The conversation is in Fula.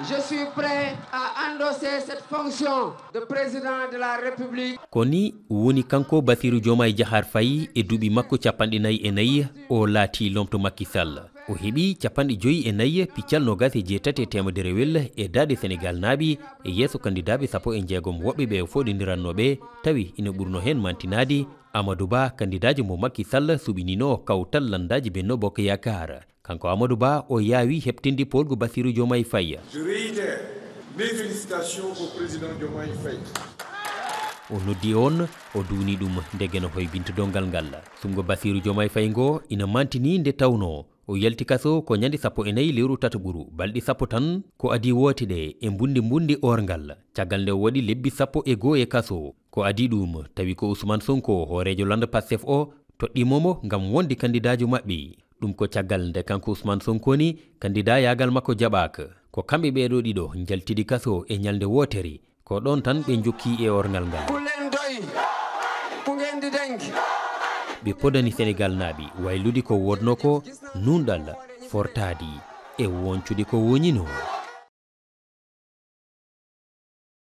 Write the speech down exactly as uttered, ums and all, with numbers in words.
Je suis prêt à endosser cette fonction de président de la République. Ko ni woni kanko Bassirou Diomaye Diakhar Faye e duuɓi makko capanɗe nayi e nayi, o laati lomto Macky Sall. O heɓi capanɗe joyi e nayi piccal noogas e jeetati e teemedere wel e daaɗe Senegal naaɓi e yeeso kandidaaɓe sappo e jeegom woɓɓe ɓe o foɗindirannooɓe, tawi ina ɓurno heen mantinaade Amadou Ba, kandidaajo mo Macky Sall suɓinino kawtal lanndaaji Benno Bokk Yaakaar. Kanko Amadou Ba o yaawi heɓtinde poolgu Bassirou Diomaye Faye. Je réitère mes félicitations au président Diomaye Faye. O noddi on, o duuni ɗum nde geno hoybinto dongal ngal. Sumgo Bassirou Diomaye Faye ngo ina mantini nde tawno o yalti kaso ko ñande sappo e nayi lewru tataɓuru, balɗe sappo tan ko adii woote ɗe e mbunndi mbunndi orngal. Caggal nde o waɗi lebbi sappo e goo e kaso, ko adii ɗum tawi ko Ousmane Sonko, hooreejo lannda Pastef o, toɗɗiimo mo ngam wonde kandidaajo maɓɓe. Ɗum ko caggal nde kanko Ousmane Sonko ni, kandidayaagal makko jaɓaaka. Ko kamɓe ɓeeɗo ɗiɗo njaltidi kaso e ñalnde wootere. Ko ɗoon tan ɓe njokki e orngal ngal. Ku leen doy, ku ngeen di denc. Ɓe podani Senegal naaɓi waylude ko woodnoo ko, nuunɗal, fortaadi e woncude ko woñinoo.